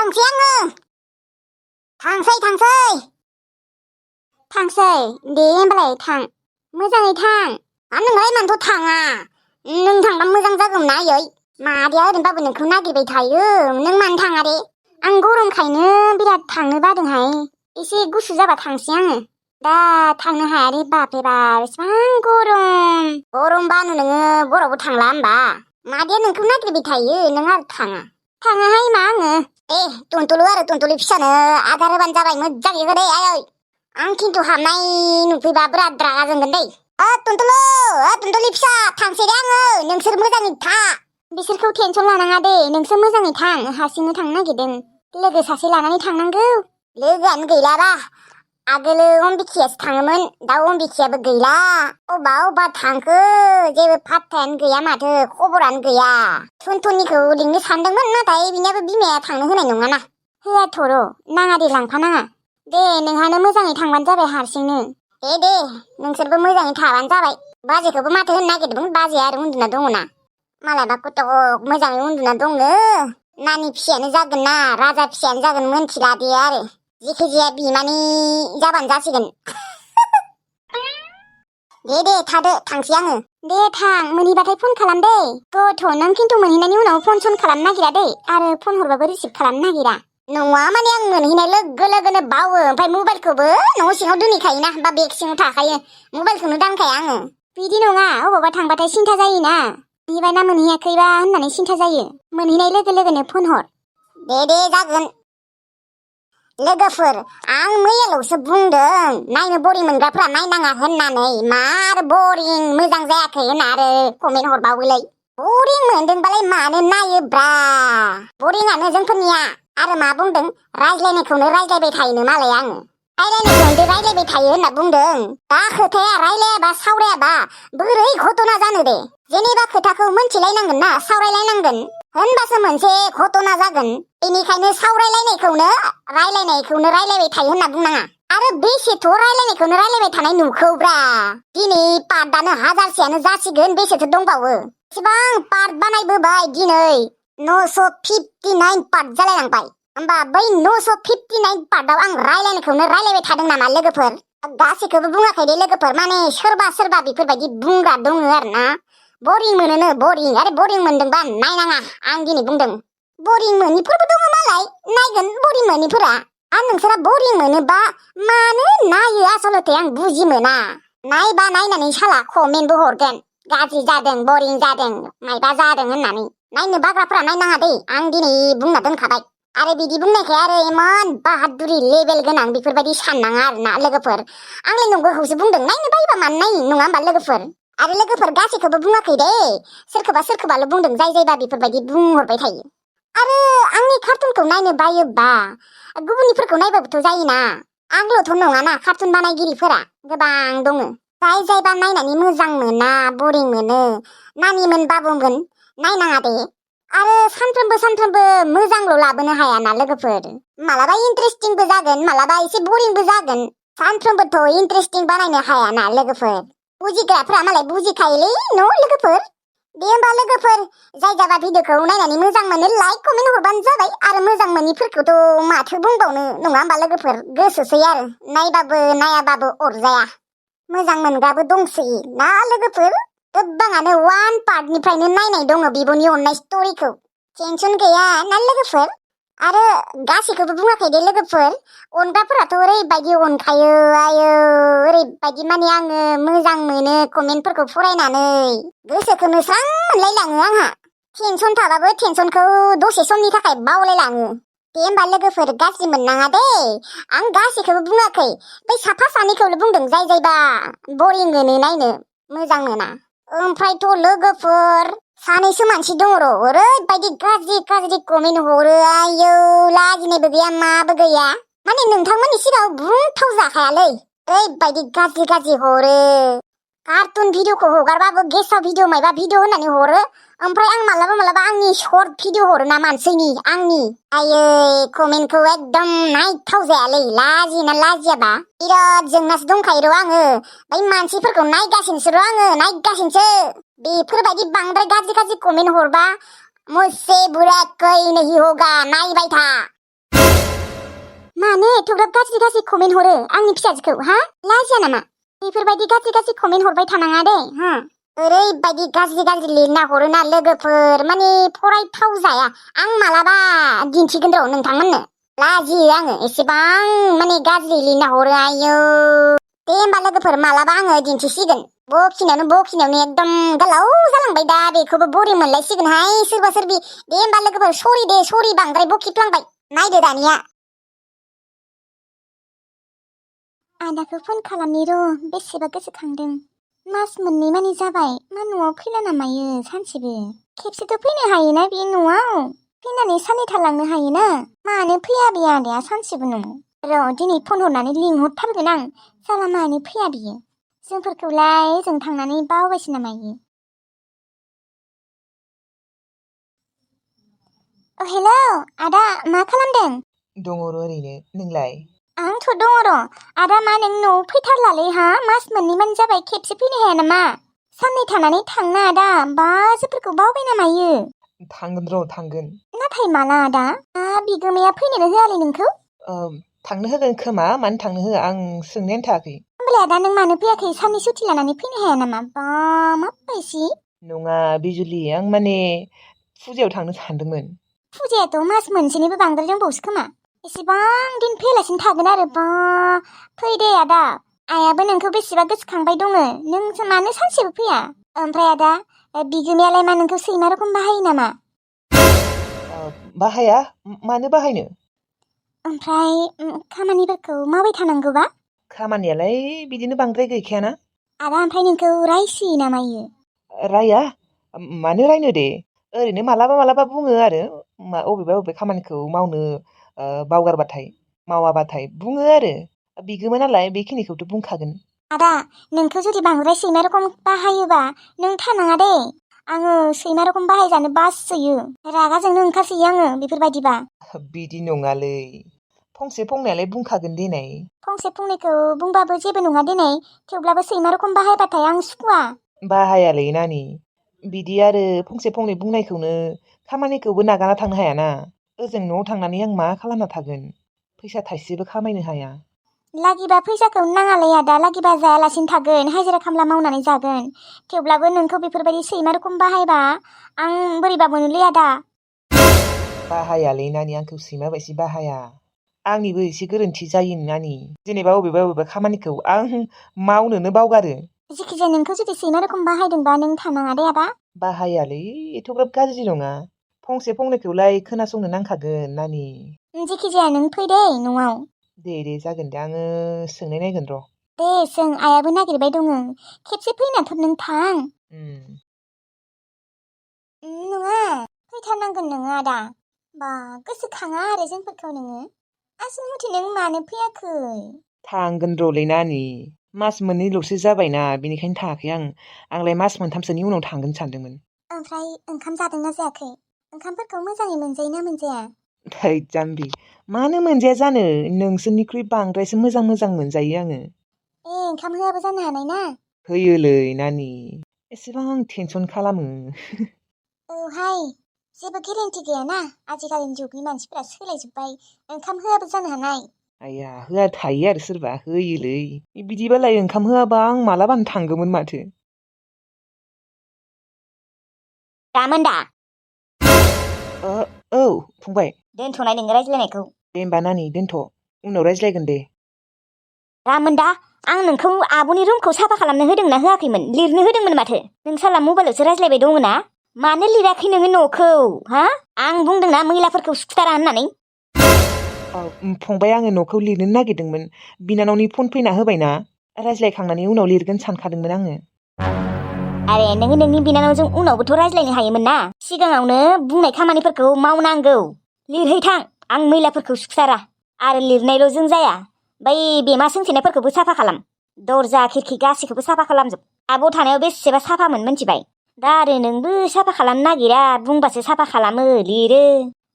थांसै आङो थांसै दे होमबालाय थां मोजाङै थां नोंलाय मानोथ' थाङा नों थांबा मोजां जागौमोन ना आयै मादैया ओरैनोबाबो नोंखौ नागिरबाय थायो नों मानो थाङा दे आं गरमखायनो बिराद थांनो बादोंहाय एसे गुसु जाबा थांसै आङो दा थांनो हाया दे बापरे बाप एसेबां गरमबानो नोङो बरावबो थांला होमबा मादैया नोंखौ नागिरबाय थायो नों आरो थाङाहाय मा आङो टुनटुलि फिसानो आदार होबानो जाबाय मोजाङै हो दे आयै आं खिन्थु हाबनाय नुफैबा बिराद रागा जोंगोन दै टुनटुलि फिसा थांसै दे आङो नोंसोर मोजाङै था बिसोरखौ टेनसन लानाङा दे नोंसोर मोजाङै थां हारसिंनो थांनो नागिरदों लोगो सासे लानानै थांनांगौ लोगोआनो गैलाबा आगोलो अम्बिखियासो थाङोमोन दा अम्बिखियाबो गैला अबा थांखो जेबो पात्तायानो गैया माथो खबरानो गैया टुनटुनिखौ लिंनो सानदोंमोन नाथाय बिनियाबो बिमाया थांनो होनाय नङाना होआथ'र' नाङा दे लांफानाङा दे नोंहानो मोजाङै थांबानो जाबाय हारसिंनो दे नोंसोरबो मोजाङै थाबानो जाबाय बाजैखौबो माथो होनो नागिरदोंमोन बाजैया आरो उन्दुना दङना मालायबा कटक मोजाङै उन्दुना दंनो नानि फिसायानो जागोन ना राजा फिसायानो जागोन मोनथिला दे आरो जेखि जाया बिमानि जाबानो जासिगोन दे थादो थांसै आङो दे थां मोनहैबाथाय फन खालाम दे गथ' नों खिन्थु मोनहैनायनि उनाव फन खालामनो नागिरा दै आरो फन हरबाबो रिसिभ खालामनो नागिरा नङा माने आं मोनहैनाय लोगो लोगोनो बावो ओमफ्राय मबाइलखौबो न' सिङाव दोनहैखायोना बा बेग सिङाव थाखायो मबाइलखौनो दांखाया आङो बिदि नङा अबावबा थांबाथाय सिन्था जायोना मोनहैबायना मोनहैयाखैबा होननानै सिन्था जायो मोनहैनाय लोगो लोगोनो फन हर दे जागोन लोगोफोर आं मैयाल'सो बुंदों नायनो बरिं मोनग्राफ्रा नायनाङा होननानै मार बरिं मोजां जायाखै होनना आरो कमेन्ट हरबावोलै बरिं मोनदोंबालाय मानो नायोब्रा बरिंआनो जोंफोरनिया आरो मा बुंदों रायज्लायनायखौनो रायज्लायबाय थायोनो मालाय आङो रायज्लायनायखौनो रायज्लायबाय थायो होनना बुंदों दा खोथाया रायज्लायाबा सावरायाबा बोरै घटना जानो दे जेनेबा खोथाखौ मोनथिलायनांगोन ना सावरायलायनांगोन होनबासो मोनसे घटना जागोन बेनिखायनो सावरायलायनायखौनो रायज्लायबाय थायो होनना बुंनाङा आरो बेसेथ' रायज्लायनायखौनो रायज्लायबाय थानाय नुखौब्रा दिनै पार्टआनो 1000सेयानो जासिगोन बेसेथो दंबावो एसेबां पार्ट बानायबोबाय दिनै 959 पार्ट जालायलांबाय होमबा बै 959 पार्टआव आं रायज्लायनायखौनो रायज्लायबाय थादों नामा लोगोफोर गासैखौबो बुङाखै दे लोगोफोर माने सोरबा बेफोरबायदि बुंग्रा दङ आरोना बरिं मोनोनो बरिं आरो बरिं मोनदोंबा नायनाङा आं दिनै बुंदों बरिं मोनिफोरबो दङ नालाय नायगोन बरिं मोनिफोरा आरो नोंसोरा बरिं मोनोबा मानो नायो आसलथे आं बुजि मोना नायबा नायनानै साला कमेन्टबो हरगोन गाज्रि जादों बरिं जादों मायबा जादों होननानै नायनो बाग्राफोरा नायनाङा दे आं दिनै बुंना दोनखाबाय आरो बिदि बुंनायखाय आरो इमान बाहादुरि लेभेल गोनां बेफोरबायदि साननाङा आरोना लोगोफोर आंलाय नंगौखौसो बुंदों नायनो बायोबा मानो नायो नङा होमबा लोगोफोर आरो लोगोफोर गासैखौबो बुङाखै दे सोरखौबाल' बुंदों जाय बेफोरबायदि बुंहरबाय थायो आरो आंनि कार्टुनखौ नायनो बायोबा गुबुननिफोरखौ नायबाबोथ' जायोना आंल'थ' नङाना कार्टुन बानायगिरिफोरा गोबां दङ जायबा नायनानै मोजां मोना बरिं मोनो नानिमोन बाबुमोन नायनाङा दे आरो सानफ्रोमबो मोजांल' लाबोनो हायाना लोगोफोर मालाबा इन्टारेस्टिंबो जागोन मालाबा एसे बरिंबो जागोन सानफ्रोमबोथ' इन्टारेस्टिं बानायनो हायाना लोगोफोर बुजिग्राफ्रा मालाय बुजिखायोलै न' लोगोफोर दे होमबा लोगोफोर जायबा भिडिअखौ नायनानै मोजां मोनो लाइक कमेन्ट हरबानो जाबाय आरो मोजां मोनिफोरखौथ' माथो बुंबावनो नङा होमबा लोगोफोर गोसोसै आरो नायबाबो नायाबाबो अरजाया मोजां मोनग्राबो दंसै ना लोगोफोर गोबाङानो 1 पार्टनिफ्रायनो नायनाय दङ बिब'नि अननाय स्ट'रिखौ टेनसन गैया ना लोगोफोर आरो गासैखौबो बुङाखै दे लोगोफोर अनग्राफोराथ' ओरैबायदि अनखायो आयो ओरैबायदि माने आङो मोजां मोनो कमेन्टफोरखौ फरायनानै गोसोखौनो स्रां मोनलायलाङो आंहा टेनसन थाबाबो टेनसनखौ दसे समनि थाखाय बावलायलाङो दे होमबा लोगोफोर गाज्रि मोननाङा दे आं गासैखौबो बुङाखै बै साफा सानैखौल' बुंदों जायबा बरिं मोनो नायनो मोजां मोना ओमफ्रायथ' लोगोफोर सानैसो मानसि दङ र' ओरैबायदि गाज्रि कमेन्ट हरो आयौ लाजिनायबो गैया माबो गैया माने नोंथांमोननि सिगाङाव बुंथाव जाखायालै ओरैबायदि गाज्रि हरो कार्टुन भिडिअखौ हगारबाबो गेसाव भिडिअ मायबा भिडिअ होननानै हरो ओमफ्राय आं मालाबा आंनि शर्ट भिडिअ हरो ना मानसिनि आंनि आयै कमेन्टखौ एकदम नायथाव जायालै लाजियोना लाजियाबा बिराद जोंनासो दंखायो र' आङो बै मानसिफोरखौ नायगासिनोसो बेफोरबायदि बांद्राय गाज्रि कमेन्ट हरबा मुझसे बुरा कोई नहीं होगा नायबाय था मानो एथ'ग्राब गाज्रि कमेन्ट हरो आंनि फिसाजोखौ हा लाजिया नामा बेफोरबायदि गाज्रि कमेन्ट हरबाय थानाङा दे हा ओरैबायदि गाज्रि लिरना हरोना लोगोफोर माने फरायथाव जाया आं मालाबा दिन्थिगोन र' नोंथांमोननो लाजियो आङो एसेबां माने गाज्रि लिरना हरो आयौ दे होमबा लोगोफोर मालाबा आङो दिन्थिसिगोन बखिनायावनो एकदम गोलाव जालांबाय दा बेखौबो बरि मोनलायसिगोनहाय सोरबा सोरबि दे होमबा लोगोफोर सरि बांद्राय बखिफ्लांबाय नायदो दानिया आदाखौ फन खालामनि र' बेसेबा गोसोखांदों मास मोननै मानि जाबाय मा न'आव फैला नामायो सानसेबो खेबसेथ' फैनो हायोना बे न'आव फैनानै साननै थालांनो हायोना मानो फैया बे आदाया सानसेबो न'आव र' दिनै फन हरनानै लिंहरथारगोन आं साला मानो फैया बियो जोंफोरखौलाय जों थांनानै बावबायसो नामायो हेलौ आदा मा खालामदों दङ र' ओरैनो नोंलाय आंथ' दङ र' आदा मा नों न'आव फैथारलालै हा मास मोननै मानि जाबाय खेबसे फैनो हाया नामा साननै थानानै थांनो आदा बाजोफोरखौ बावबाय नामायो थांगोन र' थांगोन नाथाय माला आदा बिगोमाया फैनोनो होआलै नोंखौ थांनो होगोन खोमा मानो थांनो होआ आं सोंनायानो थायाखै होमबालाय आदा नों मानो फैयाखै साननै सुथि लानानै फैनो हाया नामा बा माबायसि नङा बिजुलि आं माने फुजायाव थांनो सानदोंमोन फुजायाथ' मास मोनसेनिबो बांद्राय दंबावोसो खोमा एसेबां दिन फैयालासिनो थागोन आरो बा फै दे आदा आइयाबो नोंखौ बेसेबा गोसोखांबाय दङ नों मानो सानसेबो फैया ओमफ्राय आदा बिगोमायालाय मा नोंखौ सैमा रखम बाहायो नामा बाहाया मानो बाहायनो ओमफ्राय खामानिफोरखौ मावबाय थानांगौबा खामानियालाय बिदिनो बांद्राय गैखायाना आदा ओमफ्राय नोंखौ रायसियो ना मायो राया मानो रायनो दे ओरैनो मालाबा बुङो आरो अबे खामानिखौ मावनो बावगारबाथाय मावाबाथाय बुङो आरो बिगोमा नालाय बेखिनिखौथ' बुंखागोन आदा नोंखौ जुदि बांद्राय सैमा रखम बाहायोबा नों थानाङा दे आङो सैमा रखम बाहायजानो बासोयो रागा जोंनो ओंखारसोयो आङो बेफोरबायदिबा बिदि नङालै फंसे फंनैयालाय बुंखागोन देनाय फंसे फंनैखौ बुंबाबो जेबो नङा देनाय थेवब्लाबो सैमा रखम बाहायबाथाय आं सुखुवा बाहायालै नानि बिदि आरो फंसे फंनै बुंनायखौनो खामानिखौबो नागारना थांनो हायाना ओजों न'आव थांनानै आं मा खालामना थागोन फैसा थाइसेबो खामायनो हाया लागिबा फैसाखौ नाङालै आदा लागिबा जायालासिनो थागोन हाजिरा खामला मावनानै जागोन थेवब्लाबो नोंखौ बेफोरबायदि सैमा रखम बाहायबा आं बोरैबा मोनोलै आदा बाहायालै नानि आंखौ सैमा बायदि बाहाया आंनिबो एसे गोरोन्थि जायो नानि जेनेबा अबेबा खामानिखौ आं मावनोनो बावगारो जिखिजाया नोंखौ जुदि सैमा रखम बाहायदोंबा नों थानाङा दे आदा बाहायालै एथ'ग्राब गाज्रि नङा फंसे फंनैखौलाय खोनासंनो नांखागोन नानि जिखिजाया नों फै दे न'आव दे जागोन दे आङो सोंनाय नायगोन र' दे सों आइयाबो नागिरबाय दङ खेबसे फैनाथ' नों थां नङा फैथारनांगोन नोङो आदा बा गोसोखाङा आरो जोंफोरखौ नोङो आसल मथे नों मानो फैयाखै थांगोन र'लै नानि मास मोननैल'सो जाबायना बेनिखायनो थाङाखै आंलाय मास मोनथामसोनि उनाव थांगोन सानदोंमोन ओमफ्राय ओंखाम जादोंना जायाखै ओंखामफोरखौ मोजाङै मोनजायोना मोनजाया थै जाम्बि मानो मोनजाया जानो नोंसोरनिख्रुइ बांद्रायसो मोजां मोनजायो आङो ओंखाम होआबो जानो हानाय ना होयोलै नानि एसेबां टेनसन खालामो औहाय जेबो गेरेन्टि गैयाना आजिखालिनि जुगनि मानसिफोरा सोलायजोब्बाय ओंखाम होआबो जानो हानाय आइया होआ थायो आरो सोरबा होयोलै बिदिबालाय ओंखाम होआबा आं मालाबानो थांगौमोन माथो गामोन दा औ फंबाय दोनथ'नाय नोङो रायज्लायनायखौ दे होमबा नानि दोनथ' उनाव रायज्लायगोन दे गामोन दा आं नोंखौ आब'नि रुमखौ साफा खालामनो होदोंना होआखैमोन लिरनो होदोंमोन माथो नों साला मबाइलावसो रायज्लायबाय दङ ना मानो लिराखै नोङो न'खौ हा आं बुंदोंना मैलाफोरखौ सुखुथारा होननानै फंबाय आङो न'खौ लिरनो नागिरदोंमोन बिनानावनि फन फैना होबायना रायज्लायखांनानै उनाव लिरगोन सानखादोंमोन आङो आरे नोङो नोंनि बिनानावजों उनावबोथ' रायज्लायनो हायोमोन ना सिगाङावनो बुंनाय खामानिफोरखौ मावनांगौ लिरहैथां आं मैलाफोरखौ सुखुथारा आरो लिरनायल'जों जाया बै बेमा सोंथेनायफोरखौबो साफा खालाम दरजा खिरखि गासैखौबो साफा खालामजोब आब' थानायाव बेसेबा साफामोन मिथिबाय दा आरो नोंबो साफा खालामनो नागिरा बुंबासो साफा खालामो लिरो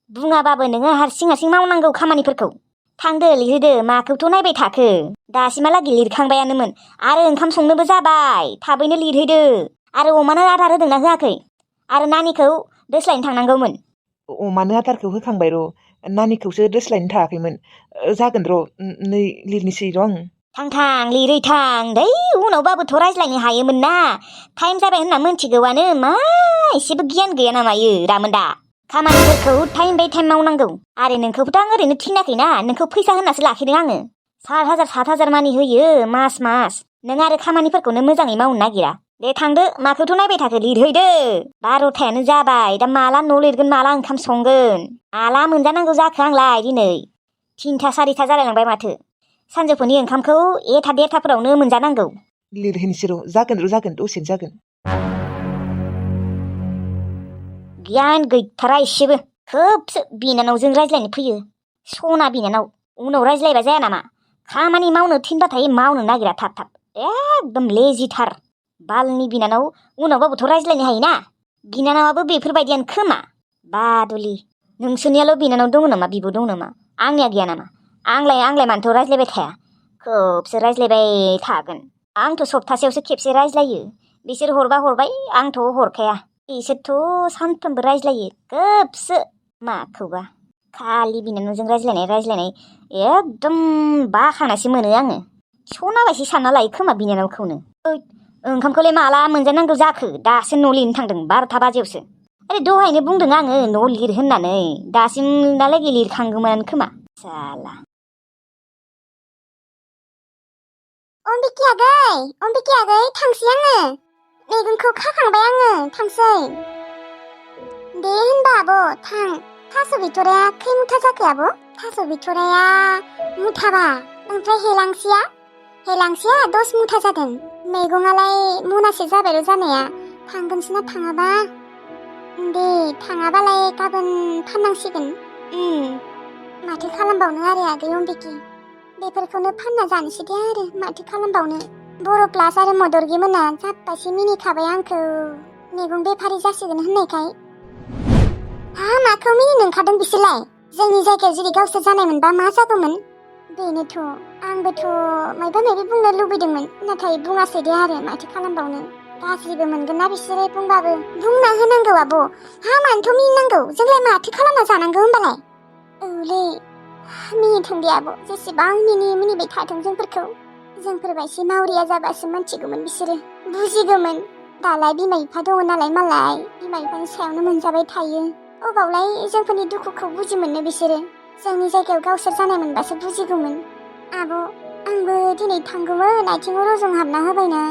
बुङाबाबो नोङो हारसिं मावनांगौ खामानिफोरखौ थांदो लिरहोदो माखौथ' नायबाय थाखो दासिमहालागै लिरखांबायानोमोन आरो ओंखाम संनोबो जाबाय थाबैनो लिरहैदो आरो अमानो आदार होदोंना होआखै आरो नानिखौ दोस्लायनो थांनांगौमोन अमानो आदारखौ होखांबाय र'। नानिखौसो दोस्लायनो थाङाखैमोन। जागोन र', नै लिरनोसै र' आं। थां लिरै थां दै उनावबाबोथ' रायज्लायनो हायोमोन ना। टाइम जाबाय होनना मोनथिगौआनो मा एसेबो गियान गैया नामायो रामोनदा। खामानिफोरखौ टाइम बाय टाइम मावनांगौ। आरो नोंखौबोथ' आं ओरैनो थिनाखैना, नोंखौ फैसा होनासो लाखिदों आङो। 7,000 मानि होयो मास। नों आरो खामानिफोरखौनो मोजाङै मावनो नागिरा। दे थांदो, माखौथ' नायबाय थाखो, लिरहैदो। 12थायानो जाबाय, दा माला न' लिरगोन, माला ओंखाम संगोन, माला मोनजानांगौ जाखो आंलाय दिनै। 3था 4था जालायलांबाय माथो। सानजौफुनि ओंखामखौ 1था 1:30फोरावनो मोनजानांगौ। लिरहैनोसै र', जागोन दसेनो जागोन। गियान गैथारा एसेबो। खोबसो बिनानावजों रायज्लायनो फैयो। सना बिनानाव, उनाव रायज्लायबा जाया नामा? खामानि मावनो थिनबाथाय मावनो नागिरा थाब। एकदम लेजिथार। बालनि बिनानाव, उनावबाबोथ' रायज्लायनो हायोना। बिनानावाबो बेफोरबायदियानो खोमा। बादुलि, नोंसोरनियाल' बिनानाव दङ नामा, बिब' दङ नामा? आंनिया गैया नामा? आंलाय मानोथ' रायज्लायबाय थाया? खोबसो रायज्लायबाय थागोन। आंथ' सप्तासेयावसो खेबसे रायज्लायो। बिसोर हरबा हरबाय, आंथ' हरखाया। इसोरथ' सानफ्रोमबो रायज्लायो खोबसो। माखौबा खालि बिनानावजों रायज्लायनाय एकदम बाखानासो मोनो आङो। सनाबायसो सानना लायो खोमा बिनानावखौनो। ओंखामखौलाय माला मोनजानांगौ जाखो? दासो न' लिरनो थांदों 12था बाजियावसो। ओरै दहायनो बुंदों आङो न' लिर होननानै, दासिम दालागै लिरखांगौमोन खोमा। साला। अम्बिके आगै थांसै आङो। मैगंखौ खाखांबाय आङो, थांसै। दे होनबा आब' थां। थास' बिथ'राया खै मुथा जाखो आब'? थास' बिथ'राया मुथाबा, ओमफ्राय हेलांसिया 10 मुथा जादों। मैगङालाय मनासे जाबायल' जानाया। थांगोनसो ना थाङाबा? दे थाङाबालाय गाबोन फाननांसिगोन। माथो खालामबावनो आरो आगै अम्बिके, बेफोरखौनो फानना जानोसै दे आरो माथो खालामबावनो। बर' प्लास आरो मदरगि मोना जाब्बासो मिनिखाबाय आंखौ मैगं बेफारि जासिगोन होननायखाय। माखौ मिनिनो ओंखारदों बिसोरलाय? जोंनि जायगायाव जुदि गावसोर जानाय मोनबा मा जागौमोन? बेनोथ', आंबोथ' मायबा मायबि बुंनो लुबैदोंमोन, नाथाय बुङासै दे आरो माथो खालामबावनो। गाज्रिबो मोनगोन ना बिसोरो बुंबाबो। बुंना होनांगौ आब', मानोथ' मिनिनांगौ, जोंलाय माथो खालामना जानांगौ होनबालाय? औलै, मिनिथों दे आब', जेसेबां मिनिबाय थाथों जोंफोरखौ। जोंफोरबायसि मावरिया जाबासो मोनथिगौमोन बिसोरो, बुजिगौमोन। दालाय बिमा बिफा दङ नालाय मालाय, बिमा बिफानि सायावनो मोनजाबाय थायो। अबावलाय जोंफोरनि दुखुखौ बुजि मोननो बिसोरो? जोंनि जायगायाव गावसोर जानाय मोनबासो बुजिगौमोन। आब', आंबो दिनै थांगौमोन, आथिङाव रजं हाबना होबायना।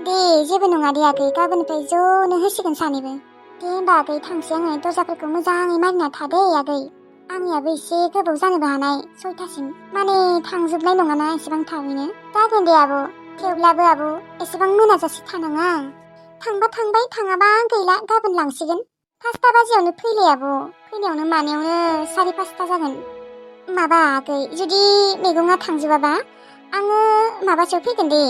दे जेबो नङा दे आगै, गाबोननिफ्राय ज'नो होसिगोन सानैबो। दे होनबा आगै थांसै आङो, दरजाफोरखौ मोजाङै मारिना थादे आगै। आंनियाबो एसे गोबाव जानोबो हानाय, 6थासिम। माने थांजोबनाय नङाना एसेबां थाबैनो। जागोन दे आब', थेवब्लाबो आब' एसेबां मोनाजासे थानाङा। थांबा थांबाय, थाङाबा गैला, गाबोन लांसिगोन। 5था बाजियावनो फैलाय आब', फैनायावनो मानायावनो 4:45 जागोन। माबा आगै, जुदि मैगङा थांजोबाबा आङो माबासोआव फैगोन दे,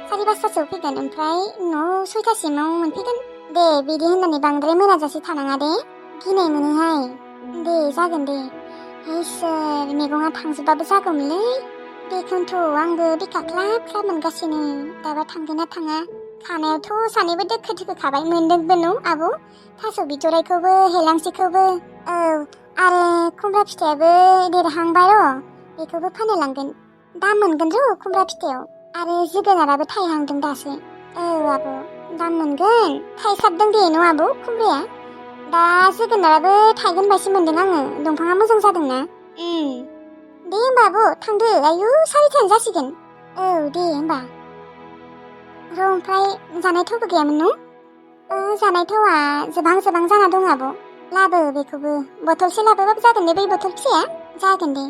5:45सोआव फैगोन, ओमफ्राय न' 6थासिमाव मोनफैगोन। दे बिदि होननानै बांद्राय मोनाजासे थानाङा दे, गिनाय मोनोहाय। दे जागोन दे। इसोर, मैगङा थांजोबाबो जागौमोनलै। बेखौनोथ' आंबो बिखा ख्लाब ख्लाब मोनगासिनो, दाबा थांगोन ना थाङा। खानायावथ' सानैबो दोखो खाबाय, मोनदोंबो न' आब', थास' बिथ'राइखौबो हेलांसिखौबो। औ, आरो खुमब्रा फिथाइयाबो देरहांबाय र', बेखौबो फाननो लांगोन। दाम मोनगोन र' खुमब्रा फिथाइयाव, आरो जोगोनाराबो थायहांदों दासो। औ आब', दाम मोनगोन, थायसाबदों दे न' आब' खुमब्राया। दा जोगोनाराबो थायगोन बायसो मोनदों आङो, दंफाङा मोजां जादोंना। दे होमबा आब' थांदो, आयु 4:30 जासिगोन। औ दे होमबा। र' ओमफ्राय जानाय थावबो गैयामोन न'? जानाय थावा जोबहां जाना दं आब'। लाबो बेखौबो, बथलसे लाबोबाबो जागोन दे, बै बथल फिसाया। जागोन दे।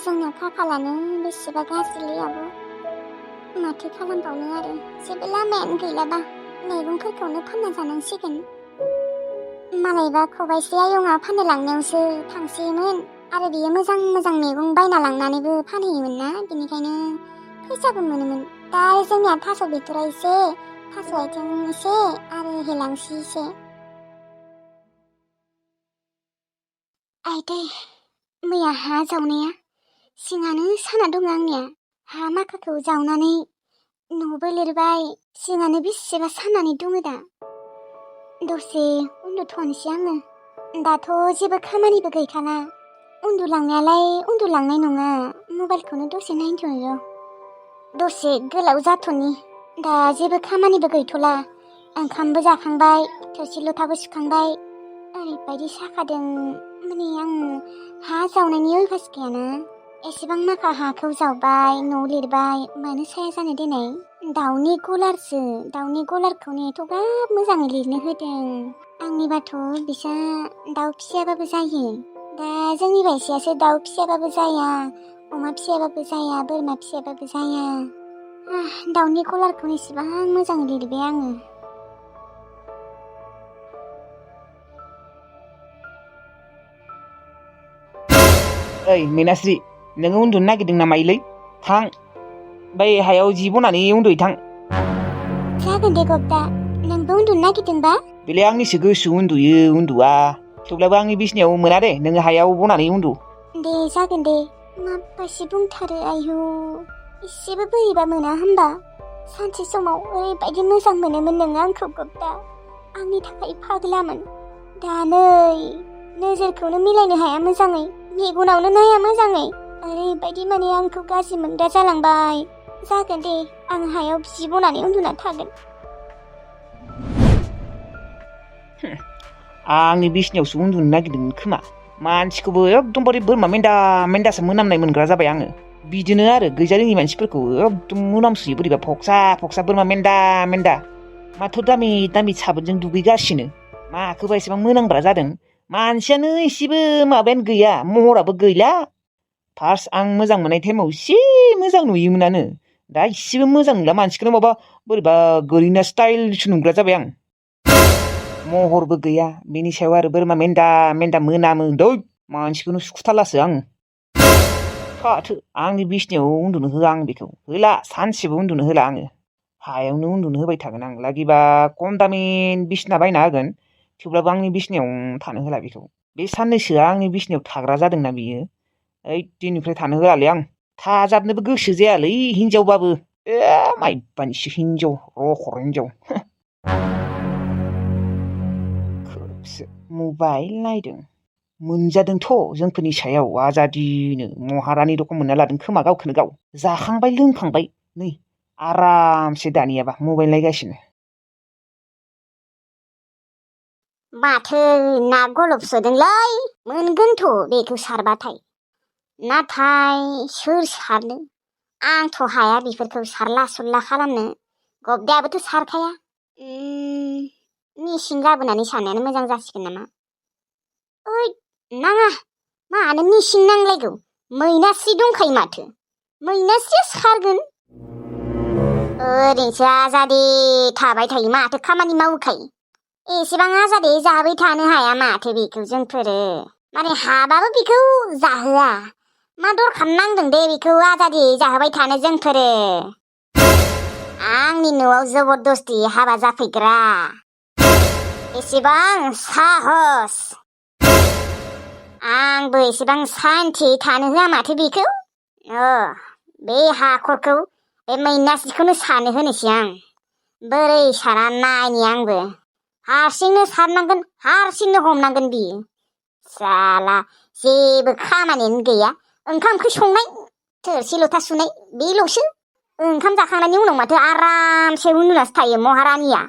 जोंना खाफालानो बेसेबा गाज्रिलै आब'। माथो खालामबावनो आरो, जेबो लामायानो गैलाबा मैगंफोरखौनो फानना जानांसिगोन। मालायबा खबाइसे आयंआ फाननो लांनायावसो थांसैयोमोन, आरो बियो मोजां मैगं बायना लांनानैबो फानहैयोमोन ना, बेनिखायनो फैसाबो मोनोमोन। दा आरो जोंनिया थास' बिथ'राइ एसे, थास' आथिं एसे, आरो हेलांसि एसे। आइदै, मैया हा जावनाया सिङानो साना दङ आंनिया। हा माखाखौ जावनानै न'बो लिरबाय, सिङानो बेसेबा सानानै दङ दा। दसे उन्दुथ'नोसै आङो दाथ' जेबो खामानिबो गैखाला उन्दुलांनायालाय उन्दुलांनाय नङा मबाइलखौनो दसे नायथ'यो दसे गोलाव जाथ'नि दा जेबो खामानिबो गैथ'ला ओंखामबो जाखांबाय थोरसि लथाबो सुखांबाय ओरैबायदि साखादों माने आं हा जावनायनि अयभास गैयाना एसेबां माखा हाखौ जावबाय न' लिरबाय मानो साया जानो देनाय दाउनि गलारखौ एथ'ग्राब मोजाङै लिरनो होदों आंनिबाथ' बिसा दाउ फिसियाबाबो जायो दा जोंनि बायसायासो दाउ फिसियाबाबो जाया अमा फिसियाबाबो जाया बोरमा फिसियाबाबो जाया दाउनि गलारखौ एसेबां मोजाङै लिरबाय आङो ओइ मैनास्रि नोङो उन्दुनो नागिरदों नामा इलै थां बै हायाव जि बनानै उन्दुहैथां जागोन दे गब्दा नोंबो उन्दुनो नागिरदोंबा बेलाय आंनिसो गोसो उन्दुयो उन्दुआ थेवब्लाबो आंनि बिसिनायाव मोना दे नोङो हायाव बनानै उन्दु दे जागोन दे माबासि बुंथारो आयु एसेबो बोरैबा मोना होमबा सानसे समाव ओरैबायदि मोजां मोनोमोन नोङो आंखौ गब्दा आंनि थाखाय फाग्लामोन दा नै नोजोरखौनो मिलायनो हाया मोजाङै मेगनावनो नाया मोजाङै ओरैबायदि माने आंखौ गाज्रि मोनग्रा जालांबाय जागोन दे आं हायाव जि बनानै उन्दुना थागोन आंनि बिसिनायावसो उन्दुनो नागिरदोंमोन खोमा मानसिखौबो एकदमबारे बोरमा मेन्दासो मोनामनाय मोनग्रा जाबाय आङो बिदिनो आरो गैजा रोङि मानसिफोरखौ एकदम मोनामसुयो बोरैबा फक्सा बोरमा मेन्दा माथ' दामि साबोनजों दुगैगासिनो माखौबा एसेबां मोनांब्रा जादों मानसियानो एसेबो माबायानो गैया महराबो गैला फार्स्ट आं मोजां मोननाय टाइमाव एसे मोजां नुयोमोनानो दा एसेबो मोजां नुला मानसिखौनो माबा बोरैबा गोरिना स्टाइलसो नुग्रा जाबाय आं महरबो गैया बेनि सायाव आरो बोरमा मेन्दा मोनामो दै मानसिखौनो सुखुथारलासो आं फाथो आंनि बिसिनायाव उन्दुनो होआ आं बेखौ होला सानसेबो उन्दुनो होला आङो हायावनो उन्दुनो होबाय थागोन आं लागिबा खम दामि बिसिना बायना होगोन थेवब्लाबो आंनि बिसिनायाव थानो होला बेखौ बे साननैसोआ आंनि बिसिनायाव थाग्रा जादोंना बियो ओइ दिननिफ्राय थानो होआलै आं थाजाबनोबो गोसो जायालै हिनजावबाबो माइबानिसो हिनजाव रखर हिनजाव खोबसो मबाइल नायदों मोनजादोंथ' जोंफोरनि सायाव आजादिनो महारानि रखम मोनना लादों खोमा गावखौनो गाव जाखांबाय लोंखांबाय नै आरामसे दानियाबा मबाइल नायगासिनो माथो ना गलब सोदोंलै मोनगोनथ' बेखौ सारबाथाय नाथाय सोर सारनो आंथ' हाया बेफोरखौ सारला सुरला खालामनो गब्दायाबोथ' सारखाया मेसिन लाबोनानै सारनायानो मोजां जासिगोन नामा ओइ नाङा मानो मेसिन नांलायगौ मैनास्रि दंखायो माथो मैनास्रिया सारगोन ओरैनोसो आजादि थाबाय थायो माथो खामानि मावखायो एसेबां आजादि जाबाय थानो हाया माथो बेखौ जोंफोरो माने हाबाबो बेखौ जाहोआ मा दरखार नांदों दे बेखौ आजादि जाहोबाय थानो जोंफोरो आंनि न'आव जबरदस्ति हाबा जाफैग्रा एसेबां साहस आंबो एसेबां सान्थि थानो होआ माथो बेखौ बे हाखरखौ बे मैनास्रिखौनो सारनो होनोसै आं बोरै सारा नायनि आंबो हारसिंनो सारनांगोन हारसिंनो हमनांगोन बियो साला जेबो खामानियानो गैया ओंखाम ओंख्रि संनाय थोरसि लथा सुनाय बेल'सो ओंखाम जाखांनायनि उनाव माथो आरामसे उन्दुनासो थायो महारानिया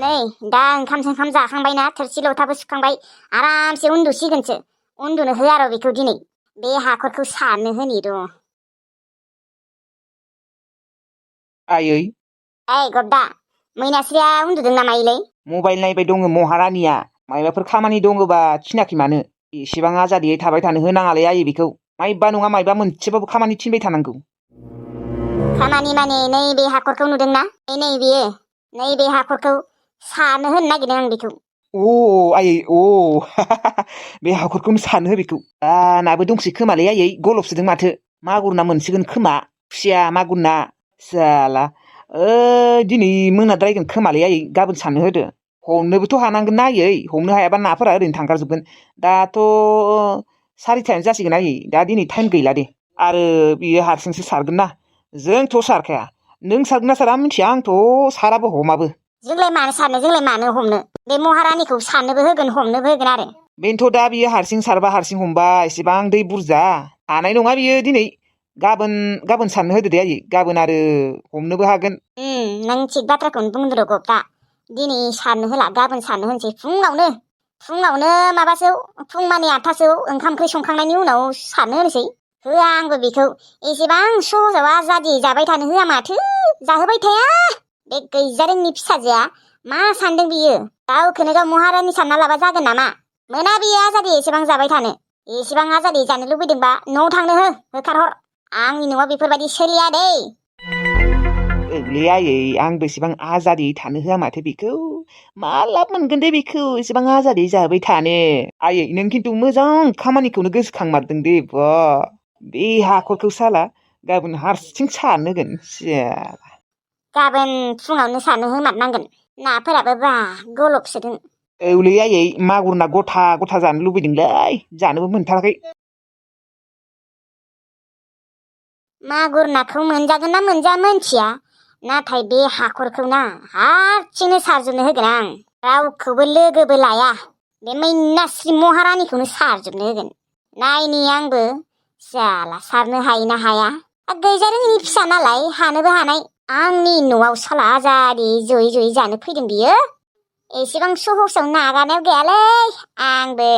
नै दा ओंखाम जाखांबायना थोरसि लथाबो सुखांबाय आरामसे उन्दुसिगोनसो उन्दुनो होआ र' बेखौ दिनै बे हाखरखौ सारनो होनि र' आयै ओइ गब्दा मैनास्रिया उन्दुदों नामा इलै मबाइल नायबाय दङ महारानिया मायबाफोर खामानि दङबा थिनाखै मानो एसेबां आजादियै थाबाय थानो होनाङालै आयै बेखौ मायबा नङा मायबा मोनसेबाबो खामानि थिनबाय थानांगौ खामानि माने नैबे हाखरखौ नुदोंना नैबेयो नैबे हाखरखौ सारनो होनो नागिरदों आं बेखौ आयै बे हाखरखौनो सारनो हो बेखौ नाबो दंसै खोमालै आयै गलबसोदों माथो मागुर ना मोनसिगोन खोमा खुसिया मागुर ना साला दिनै मोनाद्रायगोन खोमालै आयै गाबोन सारनो होदो हमनोबोथ' हानांगोन ना आयै हमनो हायाबा नाफोरा ओरैनो थांगारजोबगोन दाथ' 4टायानो जासिगोन आयै दा दिनै टाइम गैला दे आरो बियो हारसिंसो सारगोन ना जोंथ' सारखाया नों सारगोन ना सारा मिथिया आंथ' साराबो हमाबो जोंलाय मानो सारनो जोंलाय मानो हमनो बे महारानिखौ सारनोबो होगोन हमनोबो होगोन आरो बेनोथ' दा बियो हारसिं सारबा हारसिं हमबा एसेबां दै बुरजा हानाय नङा बियो दिनै गाबोन सारनो होदो दे आयै गाबोन आरो हमनोबो हागोन नों थिग बाथ्राखौनो बुंदों र' गप्ता दिनै सारनो होला गाबोन सारनो होनोसै फुङावनो माबासोआव फुंमानि 8थासोआव ओंखाम ओंख्रि संखांनायनि उनाव सारनो होनोसै होआ आंबो बेखौ एसेबां सहजाव आजादि जाबाय थानो होआ माथो जाहोबाय थाया बे गैजारोंनि फिसाजोआ मा सानदों बियो गावखौनो गाव महारानि सानना लाबा जागोन नामा मोना बियो आजादि एसेबां जाबाय थानो एसेबां आजादि जानो लुबैदोंबा न'आव थांनो होखारहर आंनि न'आव बेफोरबायदि सोलिया दै ओंलै आयै आंबो एसेबां आजादि थानो होआ माथो बेखौ मा लाब मोनगोन दे बेखौ एसेबां आजादि जाबाय थानो आयै नों खिन्थु मोजां खामानिखौनो गोसोखांमारदों दे बा बे हाखरखौ साला गाबोन हारसिं सारनो होगोन गाबोन फुङावनो सारनो होमारनांगोन नाफोराबो बा गलबसोदों औलै आयै मागुर ना गथा गथा जानो लुबैदोंलै जानोबो मोनथाराखै मागुर नाखौ मोनजागोन ना मोनजा मोनथिया नाथाय बे हाखरखौ ना हारसिंनो सारजोबनो होगोन आं रावखौबो लोगोबो लाया बे मैनास्रि महारानिखौनो सारजोबनो होगोन नायनि आंबो जाला सारनो हायो ना हाया गैजारोङिनि फिसा नालाय हानोबो हानाय आंनि न'आव साला आजादि जयै जानो फैदों बियो एसेबां सहसाव नागारनायाव गैयालै आंबो